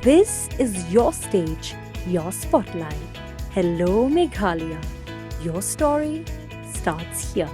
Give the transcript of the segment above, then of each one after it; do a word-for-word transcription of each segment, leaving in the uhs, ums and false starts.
This is your stage, your spotlight. Hello, Meghalaya. Your story starts here.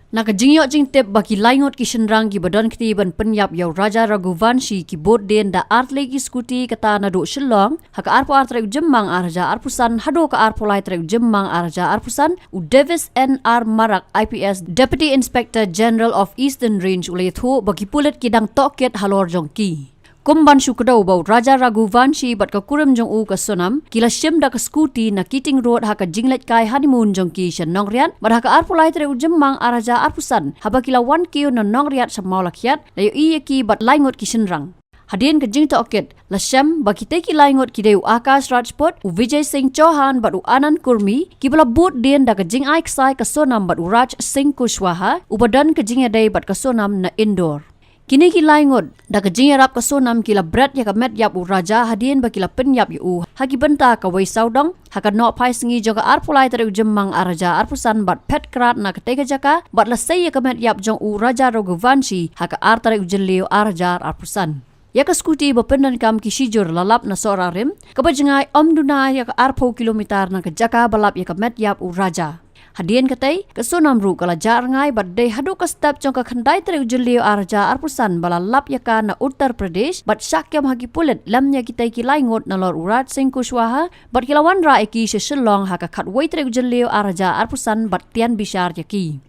Na ka jingïoh jingtip ba ki laingut ki shynrang kiba don kti ban pynïap ïa u Raja Raghuvanshi ki bud dien da artylli ki scooty kata naduh Shillong ha ka arphew ar tarik u Jymmang arhajar arphew san haduh ka arphew lai tarik u Jymmang arhajar arphew san, u Davis N R Marak, I P S, Deputy Inspector General of Eastern Range, u la ïathuh ba ki pulit ki dang tohkit halor jong ki. Kum ban shu kdew ba u Raja Raghuvanshi bad ka kurim jong u ka Sonam ki la shim da ka scooty na Keating Road ha ka jingleit kai honeymoon jong ki sha Nongriat, bad ha ka arphew lai tarik u Jymmang arhajar arphew san, haba ki la wan kiew na Nongriat sha Mawlakhiat, la ïohi ïa ki bad laingut ki shynrang. Hadien ka jingtohkit, la shem ba kitei ki laingut ki dei u Akash Rajput, u Vijay Singh Chauhan bad u Anand Kurmi, kiba la bud dien da ka jingai ksai ka Sonam bad u Raj Singh Kushwaha, uba don ka jingïadei bad ka Sonam na Indore. Kine ki laingut, da ka jingïarap ka Sonam ki la bret ïa ka met ïap u Raja hadien ba ki la pynïap ïa u ha ki bynta kawei sawdong ha ka nohphai sngi jong ka arphew lai tarik u Jymmang arhajar arphew san bad phet krad na katei ka jaka bad la sei ïa ka met ïap jong u Raja Raghuvanshi ha ka ar tarik u Jylliew arhajar arphew san. Ïa ka scooty ba pyndonkam ki shijur la lap na Sohra Rim, kaba jngai ym duna ïa ka arphew kilometer na ka jaka ba lap ïa ka met ïap u Raja. Hadien katei, ka Sonam ruh ka la jah rngai bad dei haduh ka step jong ka khyndai tarik u Jylliew arhajar arphew san ba la lap ïa ka na Uttar Pradesh bad shah kem ha ki pulit lem ïa kitei ki laingut nalor u Raj Singh Kushwaha bad ki la wanrah ïa ki sha Shillong ha ka khatwei tarik u Jylliew arhajar arphew san bad tian bishar ïa ki.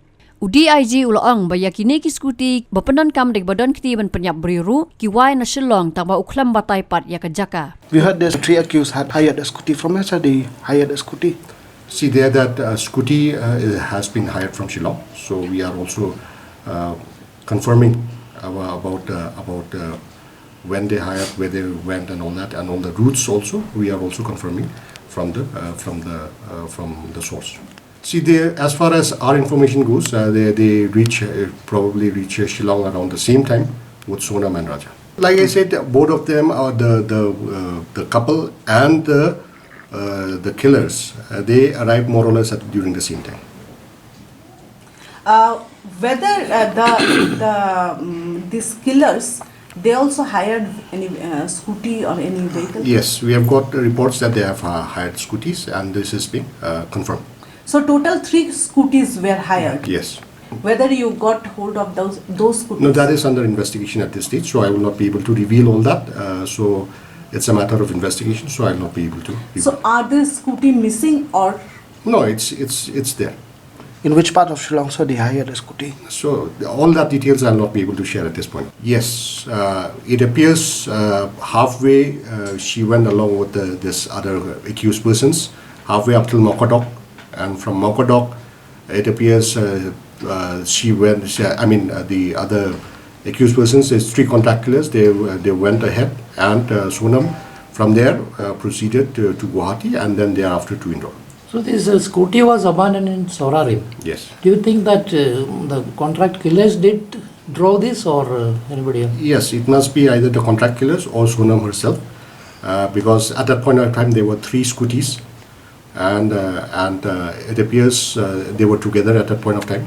U D I G u la ong ba ïa kine ki scooty ba pyndonkam da kiba don kti ban pynïap briew ruh ki wai na Shillong tangba u khlem batai pat ïa ka jaka. We heard the three accused had hired a scooty. From where, sir, they hired a scooty? See there that, uh, scooty, uh, has been hired from Shillong. So we are also, uh, confirming our, about, uh, about, uh, when they hired, where they went, and all that, and all the routes also. We are also confirming from the, uh, from the, uh, from the source. See, they, as far as our information goes, uh, they, they reach, uh, probably reach, uh, Shillong around the same time with Sonam and Raja. Like I said, both of them are the, the, uh, the couple and the, uh, the killers. Uh, they arrived more or less at, during the same time. Uh, whether, uh, the, the, um, these killers, they also hired any, uh, scooty or any vehicle? Yes, we have got reports that they have, uh, hired scooties, and this is being, uh, confirmed. So total three scooties were hired? Yes. Whether you got hold of those, those scooties? No, that is under investigation at this stage, so I will not be able to reveal all that. Uh, so it's a matter of investigation, so I will not be able to reveal. So are the scooty missing or? No, it's, it's, it's there. In which part of Shillong, sir, they hired a scooty? So, all that details I'll not be able to share at this point. Yes, uh, it appears, uh, halfway, uh, she went along with the, this other accused persons, halfway up till Mawkadok, and from Mawkadok, it appears, uh, uh, she went, she, I mean, uh, the other accused persons, there's three contact killers, they, uh, they went ahead, and, uh, Sonam from there, uh, proceeded to, to Guwahati, and then thereafter to Indore. So this, uh, scooty was abandoned in Sohra Rim. Yes. Do you think that, uh, the contract killers did draw this or, uh, anybody else? Yes, it must be either the contract killers or Sonam herself, uh, because at that point of time there were three scooties, and, uh, and, uh, it appears, uh, they were together at that point of time.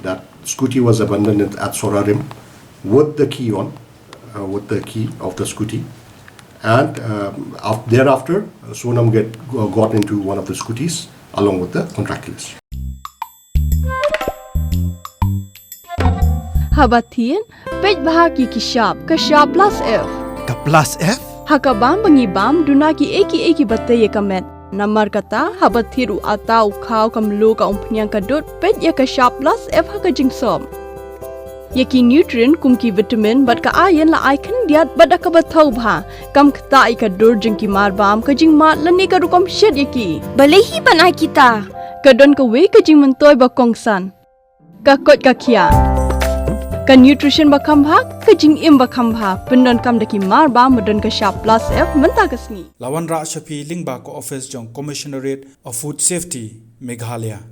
That scooty was abandoned at, at Sohra Rim with the key on, uh, with the key of the scooty. And, um, af-, thereafter, Sonam get, got into one of the scooties along with the contract killers. Haba thied, peit bha ïa ki shap, ka shap plus F. Ka plus F? Ha ka bam ba ngi bam, duna kiei kiei kiba tei ïa ka met. Namar kata, haba thied u atta, u khaw, ka mluh, ka umphniang, ka dud, peit ïa ka shap plus F ha ka jingsop. Ïa ki nutrient kum ki vitamin bad ka iron la ai khyndiat bad da kaba thaw bha. Kam ktah ïa ka dur jong ki marbam, ka jingmad lane ka rukom shet ïa ki. Balei hi ban ai kita? Ka don kawei ka jingmyntoi ba kongsan. Ka koit ka khiah. Ka nutrition ba kham bha, ka jingim ba kham bha, pyndonkam da ki marbam ba don ka shap plus F mynta ka sngi. La wanrah sha phi lyngba ka office jong Commissionerate of Food Safety, Meghalaya.